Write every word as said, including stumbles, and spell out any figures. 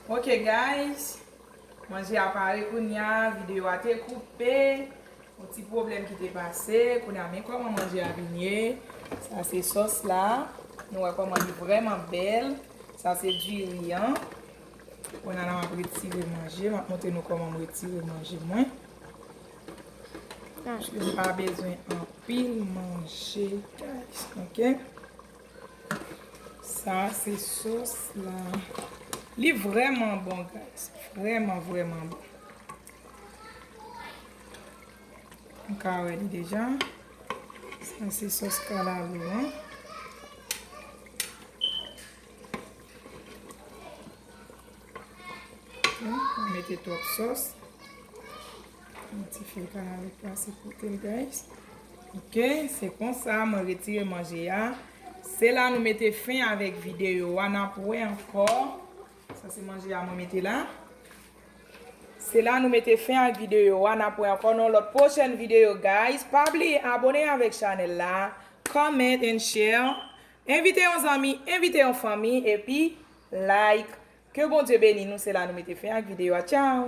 Ok, guys. Manje a pare kounye a, videyo a te koupe. Yon ti pwoblèm ki te pase. Kounye a, men kòman manje a vin ye. Sa se sòs la. Nou wè kòman li vrèman bèl. Sa se diri an. Kounye a la, m ap retire manje. M ap montre nou kòman m retire manje mwen. Paske m pa bezwen anpil manje, guys. Ok? Sa se sòs la. Li vrèman bon, guys. Vrèman, vrèman bon. M ka wè li deja. Sa se sòs kalalou an. Ok, mwen mete twòp sòs. Yon ti fil kalalou pase kote l, guys. Ok, se konsa mwen retire manje a. Se la nou mete fen avèk videyo a, n ap wè ankò. Sa se manje a mwen mete la. Se la nou mete fen ak videyo a, n ap wè ankò nan lòt pwochèn videyo, guys. Pa bliye abone avèk chanèl la, comment and share. Envite yon zanmi, envite yon fanmi, epi like. Ke Bondye beni nou, se la nou mete fen ak videyo a. Tchao!